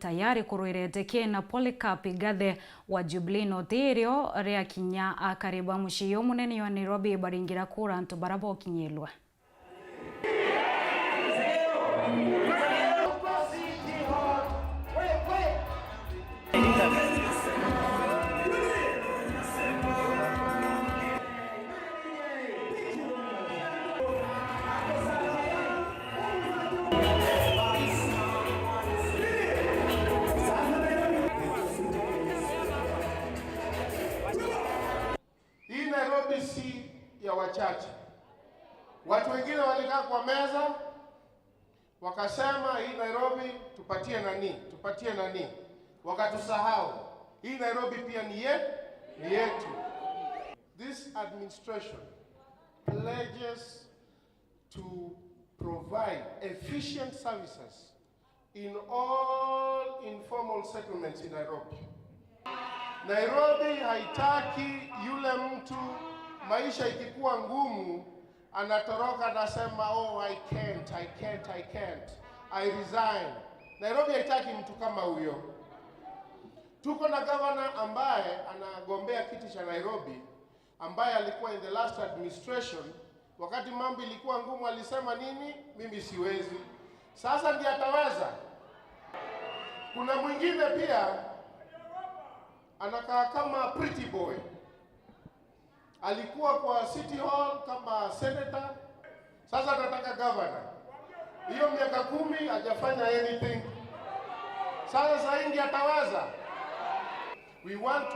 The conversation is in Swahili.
Tayari kuruirete na Polycarp Igathe wa Jubilee notiirio riakinya akaribu muciĩ munene wa Nairobi baringira kura antu baria bokinyilwe. Hii Nairobi si ya wachache. Watu wengine walikaa kwa meza wakasema, hii Nairobi tupatie nani, tupatie nani, wakatusahau. Hii Nairobi pia ni yetu. This administration pledges to provide efficient services in all informal settlements in Nairobi. Nairobi haitaki yule mtu maisha ikikuwa ngumu anatoroka anasema, "Oh, I can't, I can't, I can't, I resign." Nairobi haitaki mtu kama huyo. Tuko na gavana ambaye anagombea kiti cha Nairobi, ambaye alikuwa in the last administration, wakati mambo ilikuwa ngumu alisema nini? "Mimi siwezi." Sasa ndiye ataweza. Kuna mwingine pia anakaa kama pretty boy, alikuwa kwa City Hall kama senator, sasa anataka governor. Hiyo miaka 10 hajafanya anything. Sasa sasa ndiye ataweza. We want to